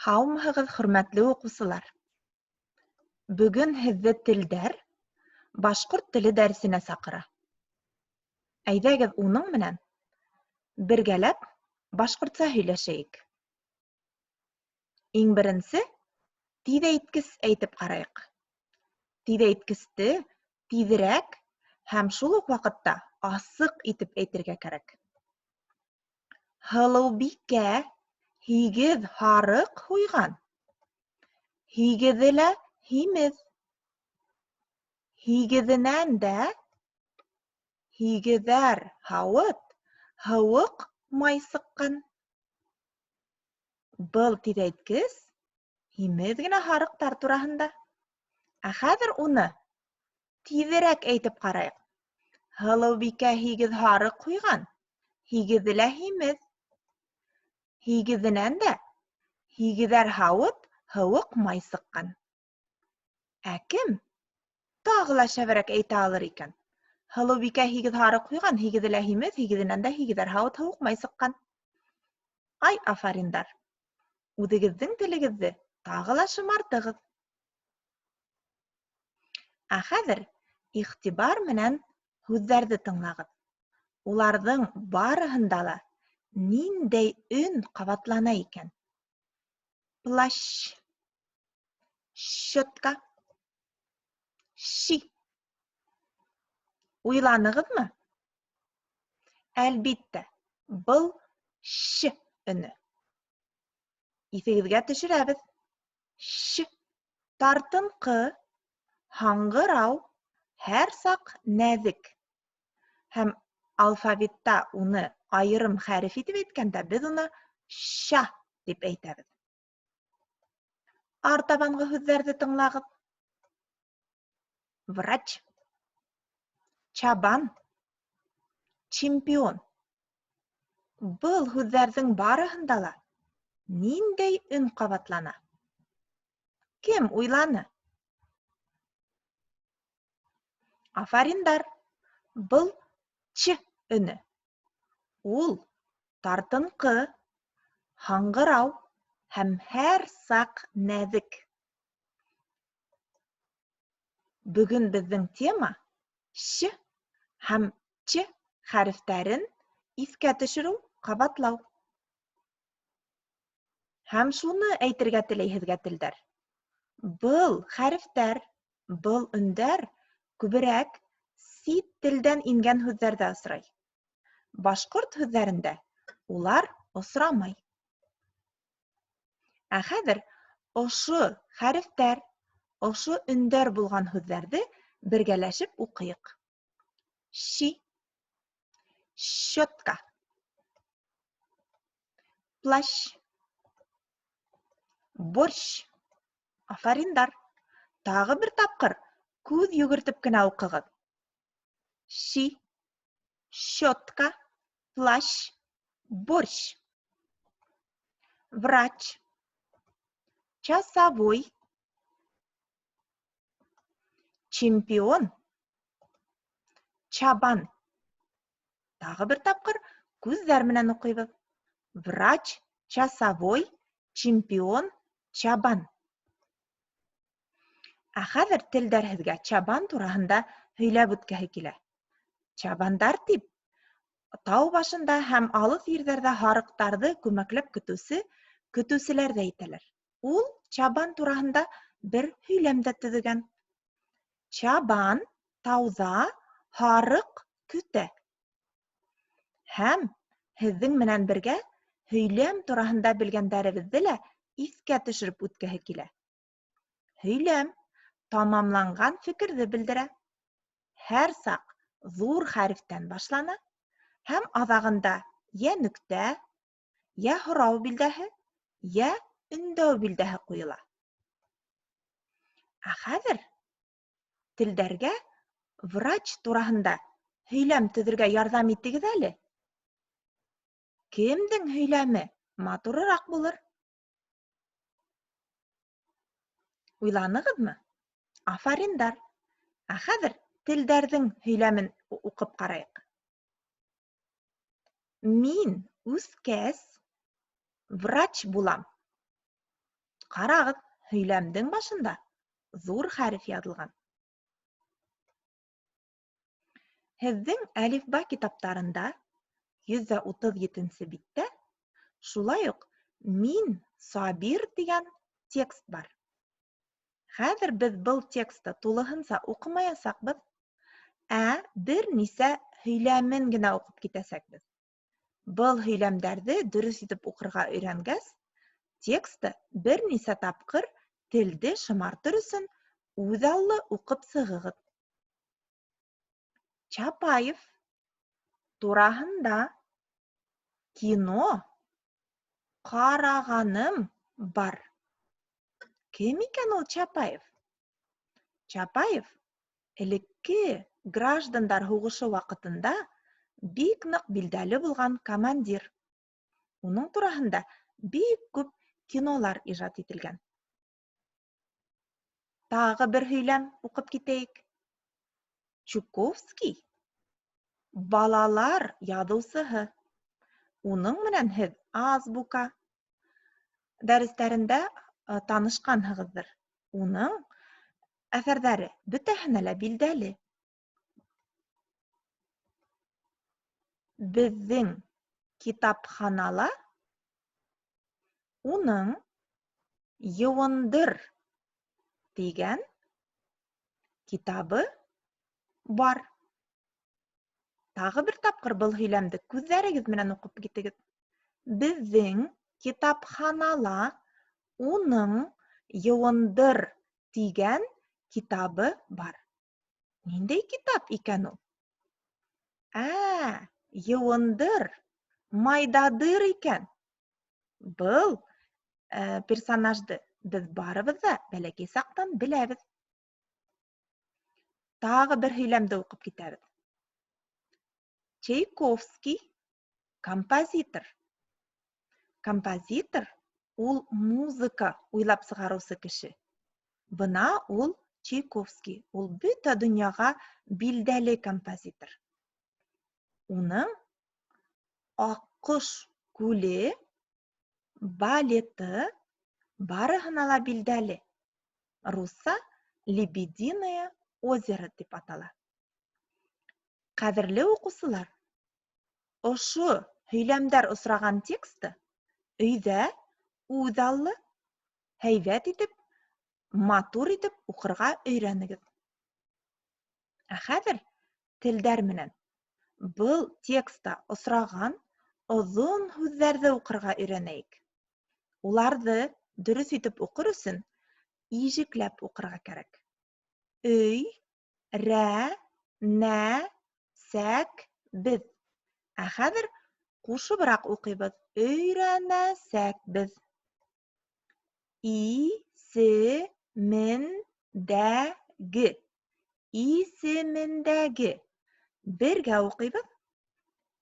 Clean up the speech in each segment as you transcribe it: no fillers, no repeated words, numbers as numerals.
Һаумыһығыҙ, хөрмәтле уҡыусылар! Бөгөн һеҙҙе телдәр башҡорт теле дәресенә саҡыра. Әйҙәгеҙ, уның менән бергәләп башҡортса һөйләшәйек. Иң беренсе тиҙәйткес әйтеп ҡарайыҡ. Тиҙәйткесте тиҙерәк һәм шул уҡ ваҡытта асыҡ итеп әйтергә кәрәк. Һылыубикә 8 һарыҡ һуйған, 8-е лә һимеҙ. 8-енән дә 8 һауыт һыуыҡ май сыҡҡан. Был тиҙәйткес һимеҙ генә һарыҡтар тураһында. Ә хәҙер уны тиҙерәк әйтеп ҡарайыҡ. Һылыубикә 8 һарыҡ һуйған, 8-е лә һимеҙ. 8-енән дә 8 һауыт һыуыҡ май сыҡҡан. Ә кем тағы ла шәберәк әйтә алыр икән? Һылыубикә 8 һарыҡ һуйған, 8-е лә һимеҙ, 8-енән дә 8 һауыт һыуыҡ май сыҡҡан. Ай, афариндар! Үҙегеҙҙең телегеҙҙе тағы ла шымартығыҙ. Ә хәҙер иғтибар менән һүҙҙәрҙе тыңлағыҙ. Уларҙың барыһында ла ниндәй өн ҡабатлана икән? Плащ, щетка, ши. Уйланығыҙмы? Әлбиттә, был ш өнө. Иҫегеҙгә төшөрәбеҙ. Ш тартынҡы, һаңғырау, һәр саҡ нәҙек. Һәм алфавитта уны айырым хәреф итеп әйткәндә, беҙ уны ша тип әйтәбеҙ. Артабанғы һүҙҙәрҙе тыңлағыҙ. Врач, чабан, чемпион. Был һүҙҙәрҙең барыһында ла ниндәй өн ҡабатлана? Кем уйланы? Афариндар! Был ч өнө. Ул тартынҡы, һаңғырау һәм һәр саҡ нәҙек. Бөгөн беҙҙең тема ш һәм ч хәрефтәрен иҫкә төшөрөү, ҡабатлау. Һәм шуны әйтергә теләй һеҙгә телдәр. Был хәрефтәр, был өндәр күберәк сит телдән ингән һүҙҙәрҙә осрай. Башҡорт һүҙҙәрендә улар осрамай. Ә хәҙер ошо хәрефтәр, ошо өндәр булған һүҙҙәрҙе бергәләшеп уҡыйыҡ. Ши, щетка, плащ, борщ. Афариндар! Тағы бер тапҡыр күҙ йүгертеп кенә уҡығыҙ. Ши, щетка, плащ, борщ. Врач, часовой, чемпион, чабан. Тағы бер тапҡыр күҙҙәр менән уҡыйбыҙ. Врач, часовой, чемпион, чабан. Ә хәҙер телдәр һеҙгә чабан тураһында һөйләп үткәһе килә. Чабандар тип тау башында һәм алыҫ ерҙәрҙә һарыҡтарҙы күмәкләп көтөүсе көтөүселәр ҙә әйтәләр. Ул чабан тураһында бер һөйләм дә төҙөгән. Чабан тауҙа һарыҡ көтә. Һәм һеҙҙең менән бергә һөйләм тураһында белгәндәребеҙҙе лә иҫкә төшөрөп үткәһе килә. Һөйләм тамамланған фекерҙе белдерә. Һәр саҡ ҙур хәрефтән башлана һәм аҙағында йә нөктә, йә һорау билдәһе, йә өндәү билдәһе ҡуйыла. Ә хәҙер телдәргә врач тураһында һөйләм төҙөргә ярҙам итегеҙ әле. Кемдең һөйләме матурыраҡ булыр? Уйланығыҙмы? Афариндар! Ә хәҙер телдәрҙең һөйләмен уҡып ҡарайыҡ. Мин үҫкәс врач булам. Ҡарағыҙ, һөйләмдең башында ҙур хәреф яҙылған. Һеҙҙең әлифба китаптарында 137-нсе биттә шулай уҡ Мин Сабир тигән текст бар. Хәҙер беҙ был текстты тулыһынса уҡымаясаҡбыҙ, ә бер нисә һөйләмен генә уҡып китәсәкбеҙ. Был һөйләмдәрҙе дөрөҫ итеп уҡырға өйрәнгәс, тексты бер нисә тапҡыр телде шымартыр өсөн үҙаллы уҡып сығығыҙ. Чапаев тураһында кино ҡарағаным бар. Кем икән ул Чапаев? Чапаев элекке граждандар һуғышы ваҡытында бик ныҡ билдәле булған командир. Уның тураһында бик күп кинолар ижад ителгән. Тағы бер һөйләм уҡып китәйек. Чуковский балалар яҙыусыһы. Уның менән һеҙ азбука дәрестәрендә танышҡанһығыҙҙыр. Уның әҫәрҙәре бөтәһенә лә билдәле. Беҙҙең китапханала уның Йыуындыр тигән китабы бар. Тағы бер тапҡыр был һөйләмде күҙҙәрегеҙ менән уҡып китегеҙ. Беҙҙең китапханала уның Йыуындыр тигән китабы бар. Ниндәй китап икән ул? Ә, Йыуындыр, майҙадыр икән. Был персонажды беҙ барыбыҙ ҙа бәләкәй саҡтан беләбеҙ. Тағы бер һөйләмде уҡып китәбеҙ. Чайковский композитор. Композитор ул музыка уйлап сығарыусы кеше. Бына ул Чайковский, ул бөтә донъяға билдәле композитор. Уның Аҡҡош күле балеты барыһына ла билдәле. Русса Лебединое озеро тип атала. Ҡәҙерле уҡыусылар, ошо һөйләмдәр осраған тексты өйҙә үҙаллы, һәйбәт итеп, матур итеп уҡырға өйрәнегеҙ. Ә хәҙер телдәр менән был текста осраған оҙон һүҙҙәрҙе уҡырға өйрәнәйек. Уларҙы дөрөҫ итеп уҡыр өсөн ижекләп уҡырға кәрәк. Өй, рә, нә, сәк, беҙ. Ә хәҙер ҡушыбыраҡ уҡыйбыҙ. Өйрәнәсәкбеҙ. И, се, мен, дә, ге. Исемендәге. Бергә уҡыйбыҙ.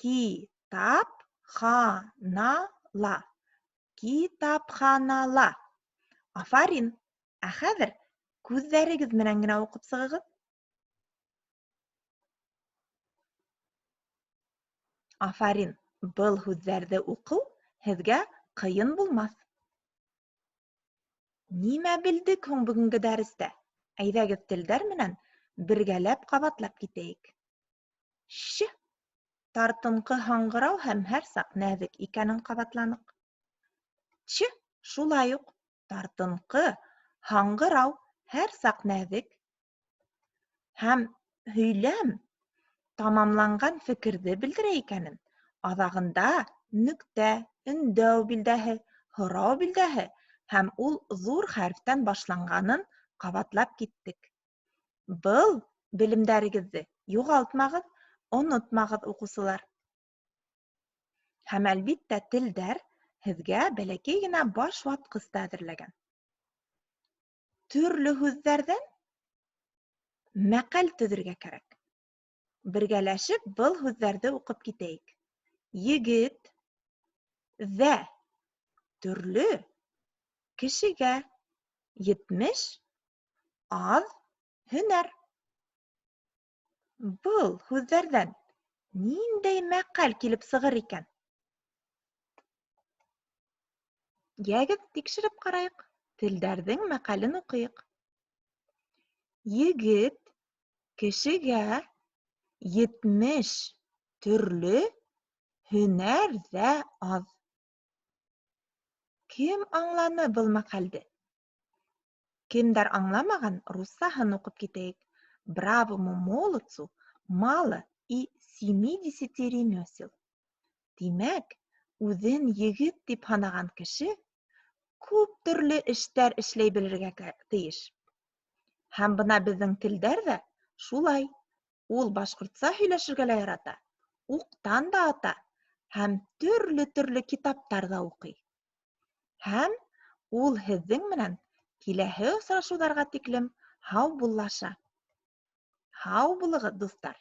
Ки, тап, ха, на, ла. Китапханала. Афарин. Ә хәҙер күҙҙәрегеҙ менән генә уҡып сығығыҙ. Афарин. Был һүҙҙәрҙе уҡыу һеҙгә ҡыйын булмаҫ. Нимә белдек һуң бөгөнгө дәрестә? Әйҙәгеҙ телдәр менән бергәләп ҡабатлап китәйек. Ш тартынҡы һаңғырау һәм һәр саҡ нәҙек икәнен ҡабатланыҡ. Ч шулай уҡ тартынҡы һаңғырау һәр саҡ нәҙек һәм һөйләм тамамланған фекерҙе белдерә икәнен, аҙағында нөктә, өндәү билдәһе, һорау билдәһе һәм ул ҙур хәрефтән башланғанын ҡабатлап киттек. Был белемдәрегеҙҙе юғалтмағыҙ, онотмағыҙ, уҡыусылар. Һәм әлбиттә телдәр һеҙгә бәләкәй генә баш ватҡыс та әҙерләгән. Төрлө һүҙҙәрҙән мәҡәл төҙөргә кәрәк. Бергәләшеп был һүҙҙәрҙе уҡып китәйек. Егет, ҙә, төрлө, кешегә, 70, аҙ, һөнәр. Был һүҙҙәрҙән ниндәй мәҡәл килеп сығыр икән? Йәгеҙ, тикшереп ҡарайыҡ. Телдәрҙең мәҡәлен уҡыйыҡ. Егет кешегә 70 төрлө һөнәр ҙә аҙ. Кем аңланы был мәҡәлде? Кемдәр аңламаған, руссаһын уҡып китәйек. Бравому молодцу мало и 70 ремесел. Тимәк, үҙен егет тип һанаған кеше күп төрлө эштәр эшләй белергә тейеш. Һәм бына беҙҙең телдәр ҙә шулай. Ул башҡортса һөйләшергә лә ярата, уҡтан да ата һәм төрлө-төрлө китаптар ҙа уҡый. Һәм ул һеҙҙең менән киләһе осрашыуҙарға тиклем һаубуллаша. Һау булығыҙ, дуҫтар!